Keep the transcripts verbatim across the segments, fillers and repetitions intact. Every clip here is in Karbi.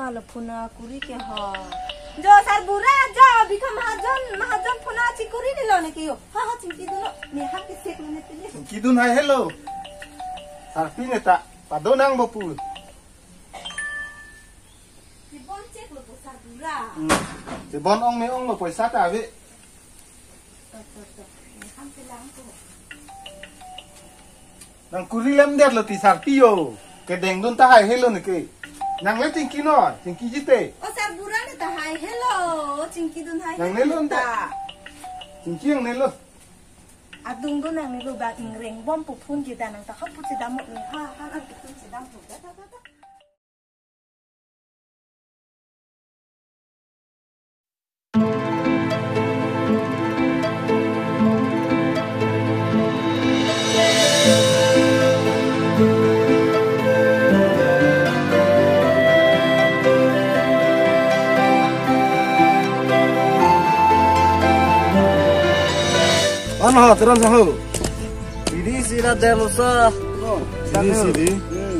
Alo phone kuri ke ho. Jo sarbura jo, Bikha Mahajon, Mahajon phone chikuri dilo ne ke jo. Ha ha, chingki dunlo. Ne ha ke sek ne pini. Chingki dun hai helo. Sarpi ne ta pado nangpo pu. Chibon cheklo po sarbura. Hmm. Chibon ong ne onglo, poisa ta ave. To, to, to. Ne ham pelang ko. Nangkuri lemdetlo ti sarpi jo. Kedeng dun tahai helo ne ke. Nang le chingki non, chingki jite. O sarbura ne tahai helo, chingki dun hai. Nang helo ne lo ta. Chingki nangne lo. Adung dun nangne lo, bang ingreng bom pu phone jida nang ta hop pu chedam mo ne. Ha ha, nang pu phone chedam pu. Ta, ta, ta, ta. Ano, teron sahu. Didi sira delo sa. Oh, didi sidi. Hmm.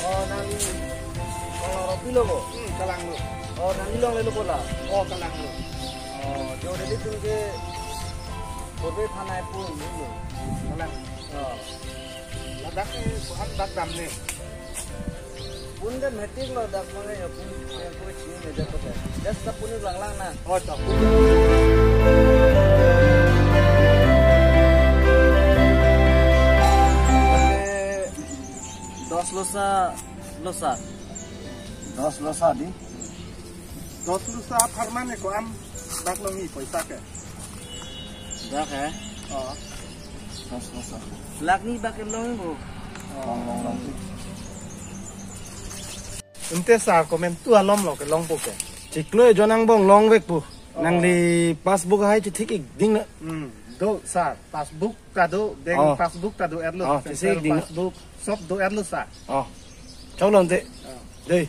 Oh, nang, oh, Robi lo mo? Hmm, kalang lo. Oh, nang ilong lelo bola. Oh, kalang lo. Oh, jo deli tung ke, korbe phanai pun lo. Kalang. Oh. Ladak ke kuhan dak dam ne. Pun kan metik lo dak mana ya pun yang pun sini meja kota. Just tak pun lang lang na. Oh, tak pun. Dos losa, losa. Dos losa di. Dos losa apharman ne ko-an bak longji poisa ke. Bak eh? Oh. Dos losa. Lakh ni bak em longji bo. Oh. Long, long, long. Ante sar komentu alom lo ke longpo ke. Chiklo jo nang bong longvek po. Oh. Nangli passbook hai chethik-ik ding na. Hmm. Do sar, passbook ta do, bank, oh, passbook ta do-etlo. Oh, central chethik-ik ding na. Passbook, sob do-etlo sar. Oh. Chok longte. Oh. Dei.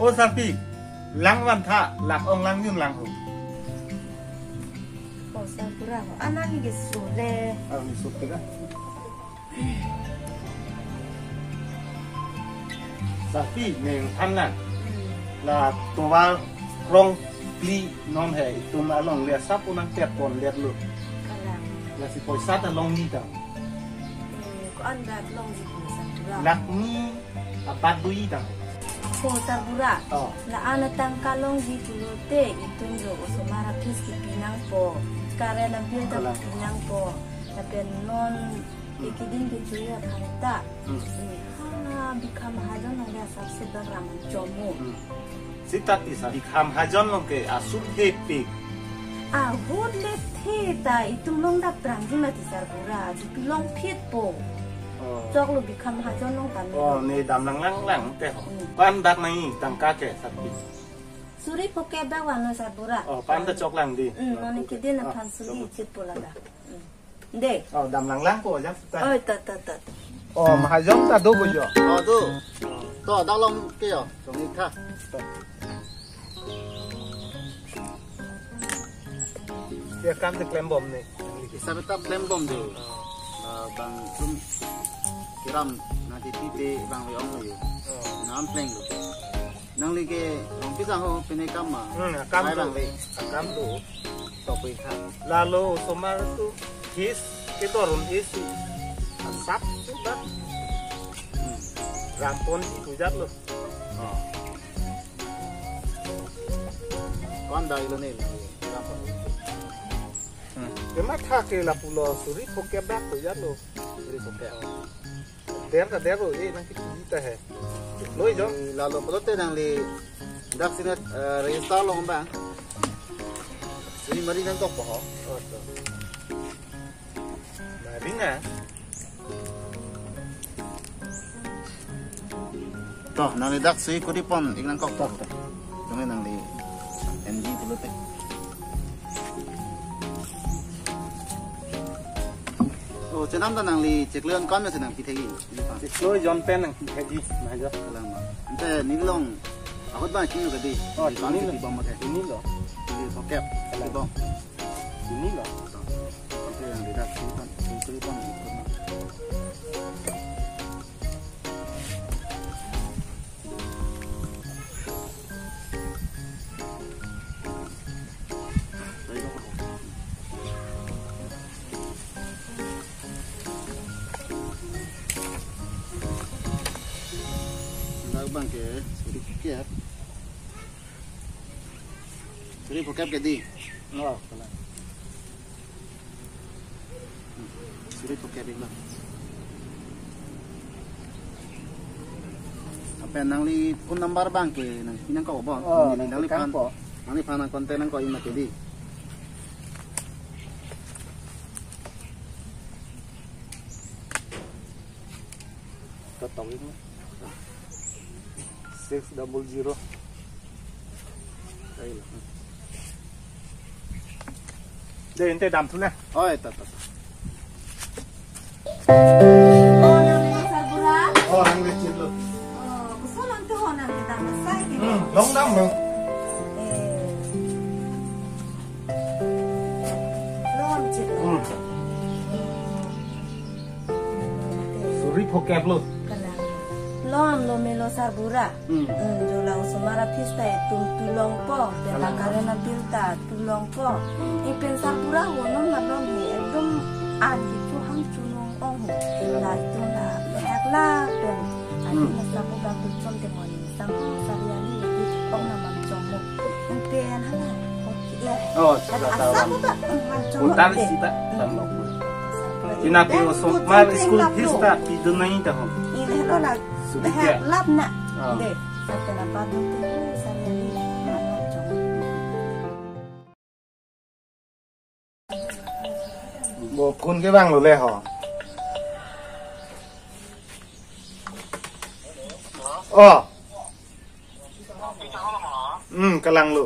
O sarpi, lang van tha, lak ong lang nyun lang ho. O sarbura ho, anan ke sule. Anan ke sule ka? Sarpi neng than lang. Hmm. La tovar krong phli non he, itum alongle asap unang pet pon det lo. Kalang. Lasi poisa ta longji ta. Hmm, ko-an dak longji ko sarbura? Lakh ni abat doji ta. Ko sarbura. Oh. La-an atangka longji pulote itum jo osomar a-fees kipi nangpo. Current a-bill ta, kalang, kipi nangpo. Lapen non, hmm, kekeding kechui aphan ta. Hmm. Hmm. Ha, Bikha Mahajon nang dia sab se bak ram chomo. Hmm. Sita ti sar, Bikha Mahajon along ke asur hepik. Ahut le the ta itum longdap prangji mati sarbura, jipi longphitpo. Oh. Choklo Bikha Mahajon along kami. Oh, ne dam lang lang lang te ho. Hmm. Ko-an dak nangji tangka ke sarpi? Suri phokep dak vanlo sarbura. Oh, ko-an ta chok lang di. Hmm, non keding, oh, aphan suri chok, chit po laga. Hmm. De. Oh, dam lang lang ko jam ta. Oh, ta, ta, ta, ta. Oh, Mahajon ta do ko jo. Oh, do. To, dak long ke jo. Chongji tha. To. Ya kam te klem bom ne. Isa beta klem bom de. Ah, bang sum kiram na ti ti te bang we ong le. Oh. Nam pleng lo. Nangli ke rong pisang ho pine kam ma? Hmm, akam do. Ai bang le. Akam do. Tokpik tha. Lalo osomar atum fees kedor un-e si asap sudah. Hmm. Rampon di pujat lo. Oh. Ko-an dak ilo ne, rampon. Hmm. Kematha ke lapulo suri phokep dak pujat lo. Suri phokep. Der ta der ro, eh, nang kiti ta he. Loi jo. Eh, lalo pulote nangli dak sini, eh, register long bang. Sini mari nangkok po ho. Oh, to. Mari na. To, nangli dak si kuri pon, ik nangkok po. To, to. Oh, chenam ta nangli chiklo jon ko-an si nangpi thekji? Chiklo jon pen nangpi thekji, mahajon. Kalang ma. Ante neli along ahut abang chini lo kedi. Oh, neli chini lo. Pi bom ma ke. Chini lo. Suri phokep. Kalang. Pi bom. Chini lo. Ante nangli dak chini pan, chini pan. Dak abang ke suri phokep. Suri phokep kedi. Oh, kalang. Suri phokep ik lo. Lapen nangli phone number abang ke nangpi nangkok bom. Oh, nangli nangpiphan po. Nangliphan nang contact nangkok ik ma kedi. Totong ik lo. Six double zero. Ai lo. Dei, ante damthu le. Oi, ta, ta, ta. Oh, nangli sarbura? Oh, nangli chit lo. Oh, koson ante ho nangkedam asai ke? Hmm, long dam lo. Eh. Long chit lo. Hmm. Suri phokep lo. Kalang. Lon lo melo sarbura. Hmm. Hmm, jo la osomar aphis ta etum tu longpo, pen la, kalang, current abill ta tu longpo. Ipin sarbura ho non malom he, ekdom an hichu hang chunong ong he. La itum la hek la pen. Adi, hmm, na sabu bang tu chom te moni. Sam sariali di ong na man chom mo. Ante an hala. Oke, ya. Oh, sudah tahu. Asap apa? Man chom mo. Putar de. Sita, hmm, tambah. Pinapi osomar school fees ta pidun nai ta ho. Ini lo la. Sudah ya. Lap na. Oh. De. Satu na patu tu sariali. Bo kun ke bang lo le ho. Oh. Hmm, kalang lo.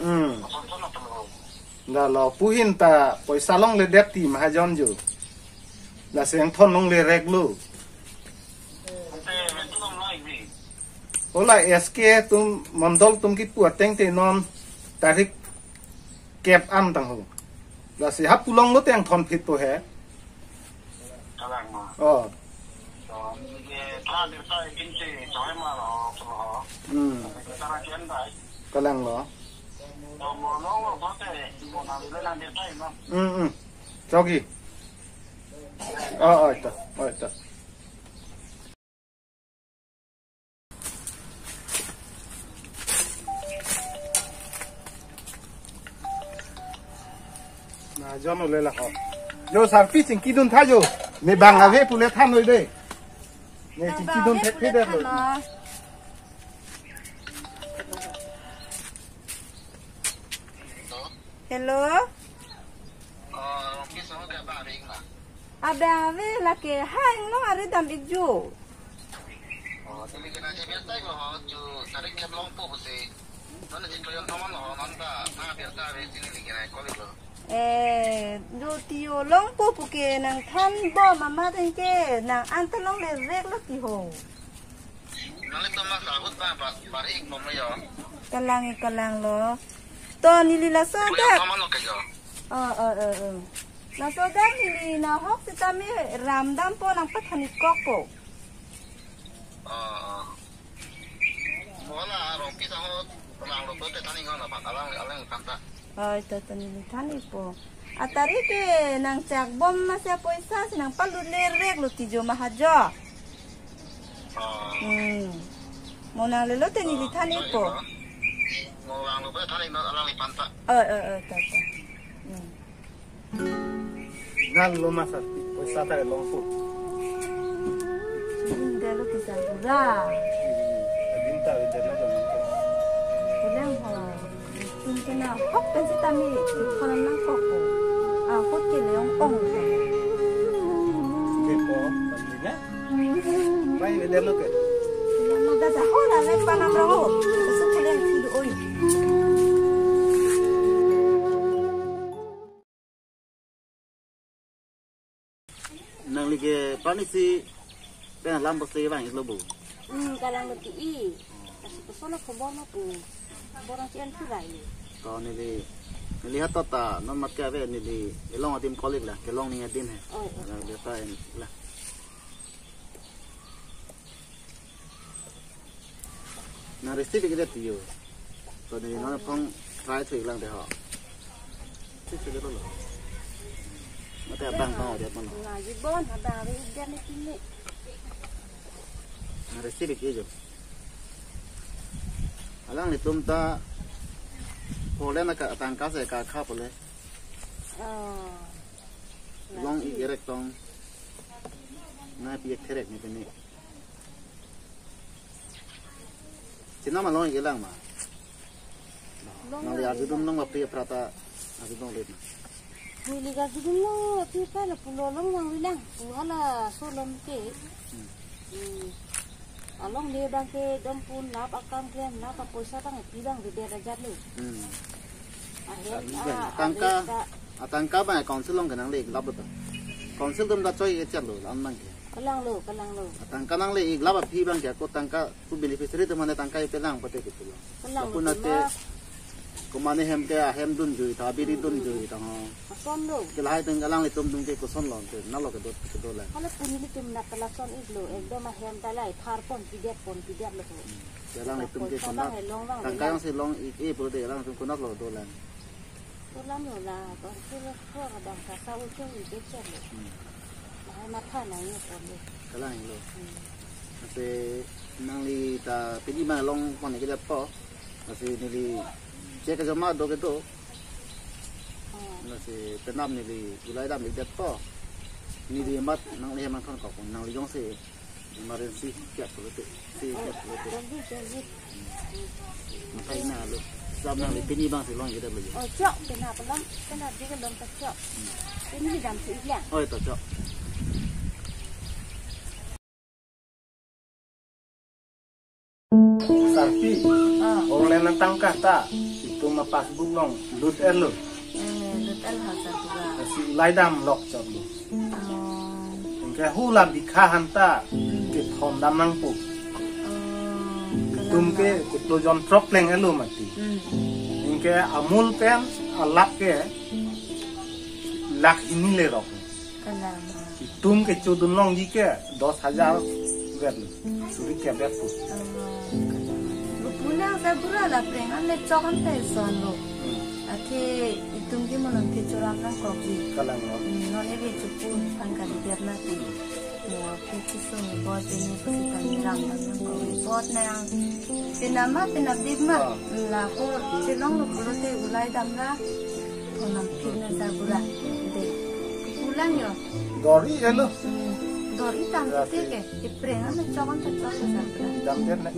Hmm. Dah lo, pu ahin ta poisa longledet ti mahajon jo. Lasi nangthon longle rek lo. Hala S K atum, mondol atum kipu ateng te non tarik kep an tang ho. Lasi hap pu longlo te nangthon phit po he. Kalang ma. Oh. To, ye, tha birta ikin si, choi ma lo, lo. Hmm. Tara kian bai. Kalang lo. To, mo lo, lo, bote, mo na le na birta ino. Hmm, hmm. Chogi. Oh, oh, ito. Oh, ito. Mahajon ole la ho. Jo sarpi chingki dun tha jo. Ne bang ave pule than noi de. Ne chingki dun thek thek de lo. Hello? Oh, Rongpi Sangho ke abang ave ik ma? Abang ave, lake hang lo, ari dam ik jo. Oh, tili kena je biar tai lo, ju tarik kem longpo pusi. Non si kloyon thoman lo, non ta, na biar ta ave, tili kena kolik lo. Eh, jo tiyo longpo pu ke nangthan bom amat ke, nang-an ta longle rek lo ti ho. Nangli to ma sahut ba, ba, bari ik bom lo yo. Kalang, kalang lo. To neli laso dak. Kaman lo ke yo. Oh, oh, oh, oh. Laso dak neli nahok sitame ram dampo nangpathan ik kok po. Oh, oh. Bola Rongpi Sangho lang lo to te than ik na pa alang, alang kanta. Oh, ito to neli than ik po. Atari ke nangchak bom masi apoisa si nangpalut le rek lo ti jo mahajon. Oh. Hmm. Mo nanglelo te neli than ik po. Mo lang lo ko than ik na alangli panta. Oh, oh, oh, to, to. Hmm. Nang lo masa, poisa ta longpo. Hindi lo kisah gura. Hindi ta, hindi na. Kulang ho. Tum kena hok pen sitame, konon nangkok ko. Ah, hok ke le ong ong. Ke po, pamina. Mai, vender lo ke. Kulang mo dada ho la le panam ro. Susu kulang kidu oi. Ye pani si pen alam bosi bang iklo bu. Hmm, kalang lo ti i. Kasi koson akhobor ma pu. Borang si an purai. To neli, neli hato ta non mat ke ave neli ilong adim kolik la, kelong ni adim he. Oh, oh. Ala dia ta en la. Na receive ke dia tiyo. To neli non phong try thu iklang de ho. Sik sik lo. Mate abang ho dia pon. Ngaji bon, abang ave dia ni tini. Na receive ke jo. Alanglitum ta pholen aka tangka se ka kha pole. Oh. Long ik erek tong. Na pi ek therek ni tini. Chinam along ik lang ma. Long nang li lang arjudun ik lang. Nang bapri aphrata arjudun le na. Neli arjudun lo, pi pa la pulo long nang bilang. Pu hala solom ke. Hmm. Hmm. Along le bang ke dom pun lap akam klem lap apoisa bang pi bang bibet ajat lo. Hmm. Ahem, ah, ah, tangka, arve ta. Atangka bang council along ke nang le ik lap ta. Council atum ta choi ke chat lo, lam bang ke. Kalang lo, kalang lo. Atangka nang le ik lap aphi bang ke ako tangka pu beneficiary atum mane tangka ipe lang pate ke pulo. Kalang lo, lapu nate kalang. Komane hem ke ahem dunjui ta, biri dunjui ta ho. Ason lo. Ke lahai teng alanglitum dun ke koson lo, te na lo kedo, kedo lang. Hala pu nelitum na kalason ik lo, ekdom ahem ta lai, phar pon pidet pon pidet lo ko. Ke alanglitum ke koson konak, bang he long bang tangka bilang. Yang si long ik e pute alanglitum konak lo do lang. Kolang lo la, kon si lo ko kadang kasa ucung ik e chat lo. Hmm. Lahai matha nangji pon lo. Kalang lo. Hmm. Lasi nangli ta pini ma long pon ke jat po. Lasi neli check ajo ma do kedo. Oh. Lasi penap neli ulai dam ik jat po. Neli mat nangli hem angthon kok pon nangli jongsi emergency kya pulote. Si kya pulote. Jaldi, jaldi. Makai na lo. Sab nangli pini bang si long ik jat lo. Oh, chok, penap long, penap di ke long ta chok. Pini dam si ik lang. Oh, to chok. Sarpi, ah, online atangka ta, itum a-passbook along lut-et lo. Eh, lut-et lo, Sarbura. Lasi ulai dam lok chot lo. Oh. Anke hula bikha han ta, hmm, kethon dam nangpo. Oh, itum ke kalang. Kutlo jon throk pleng-et lo mati. Hmm. Anke amul pen alak ke lakh hini le rok. Kalang. Itum kechodun longji ke dos hajar vet lo. Suri ke vet po. Oh, kalang. Lo pulang Sarbura la prengan le chok an te son lo. Hmm. Athe itum ke monon ke choram nangkokji. Kalang lo. Hmm, non eve chopun phan kali biar mati. Mo ke chisung bot ini pasi tani ram nangkok bot nang. Penap ma, penap dik ma. Ah. La ko chelong lo pulote ulai dam ra. Thon nam phit na Sarbura. De. Pulang yo. Dor-i helo. Hmm. Dor-i tam ya, te ke. Iprengan na chok an ta chok na Sarbura. Dam det na.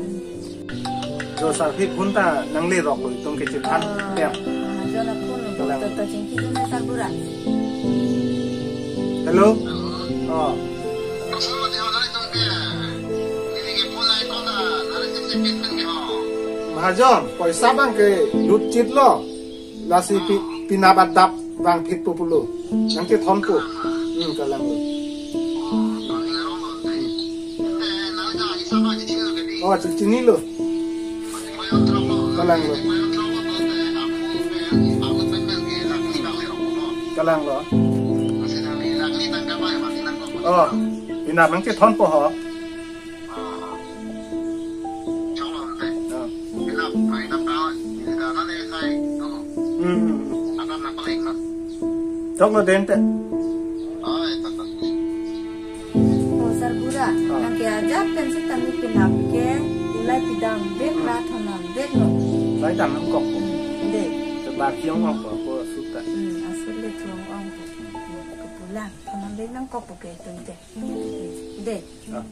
Jo Sarpi phone ta nanglerok lo itum kechethan. Ah, ya. Ah, jo la phone lo. Kalang. To, to chingki dun na Sarbura. Hello? Oh. Mahajon, poisa bang ke lut chit lo. Lasi pi-, penap adap bang phit po pulo. Nangkethon po. Hmm, kalang lo. Oh, chini lo. Kalang lo. Kalang lo. Oh, penap nangkethon po ho. Ah. Hmm, hmm, hmm. Chok lo den te. Oh, Sarbura, ah, nang ke ajat pen sitame penap ke ulai pidam bek ra thon nam bek lo. Ulai dam nangkok po. De. Te ba kiong ong po, po suta. Hmm, asur le kiong ong po. Kepulang, thon nam bek nangkok po ke itum te. De. Ah.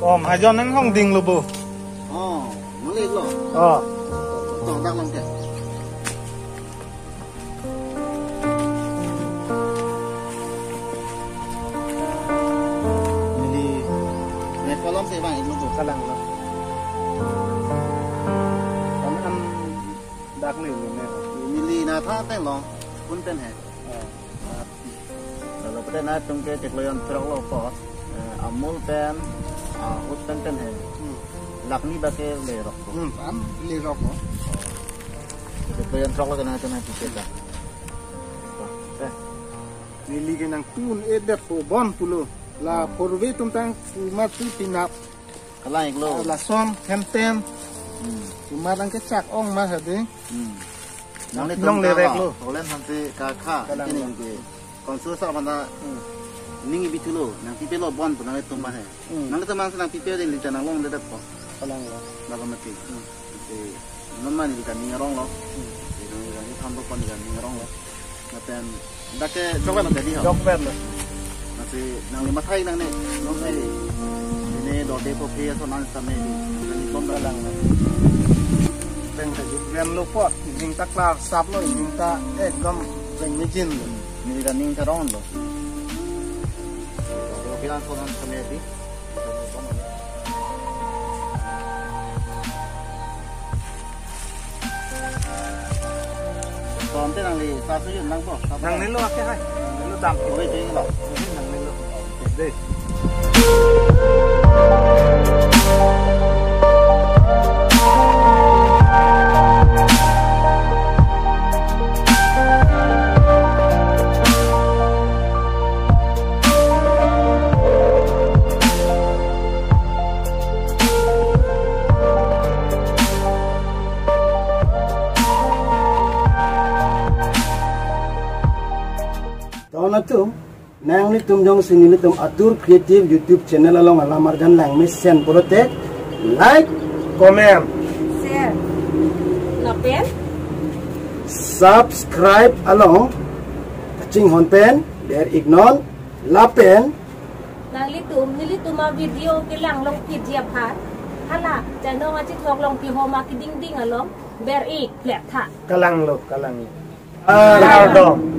Oh, Mahajon nang hong ding lo bo. Oh, malik lo. Oh. Tong dak long ke. Neli, ne kolom se bang iklo bo. Kalang lo. Am, am dak ni ni ne. Neli na tha te long. Pun pen he. Oh. Te nangtum ke chiklo jon throklo apot, eh, amul pen, ah, ahut pen pen he. Hmm. Lakh ni bak ke lerok ko. Hmm, an lerok ko. Chiklo jon throklo ke nangtum nangtum ke ta. Eh. Neli ke nangtun-edet po bon pulo. La porve atum tang komat si pinap. Kalang iklo. Lason, hemten. Hmm. Komat nangkechak ong ma hadi. Hmm. Nanglitum longle rek lo. Olen hansi kakha. Kalang ini lo. Ke. Konsul sa mana. Hmm. Ning ibithulo, nangpipelo bon pu nanglitum ma he. Hmm. Nanglitum ma nangpipe din lita nanglongledet po. Kalang lo. Laga mati. Hmm. Te non mani lita ning arong lo. Hmm. Te nang nang thambo pon lita ning arong lo. Lapen dak ke jokver lo tadi ho. Jokver lo. Lasi nangli mathai nangne, nonsi ini dode po phe aso nang same di. Nangli bom Kalang lo. Reng ta jokver lo apot, ning ta klar sap lo, ning ta ekdom reng mijin lo. Neli ta ning ta rong lo. Dode phe aso nang same di. Tom te nangli sa suyun nangpo. Nangnelo ake hai. Nangnelo dam. Oi, te lo. Nangnelo. Dei. Ton atum, nanglitum jongsi nelitum Atur Creative YouTube channel along alam arjan langmesen pulote, like, comment, share, lapen subscribe along kachinghon pen ber-iknon lapen nanglitum, nelitum avideo kelang longpiji aphan, hala channel achithok longpi homa kedingding along ber-ik plet tha. Kalang lo, kalang lo. Kardom.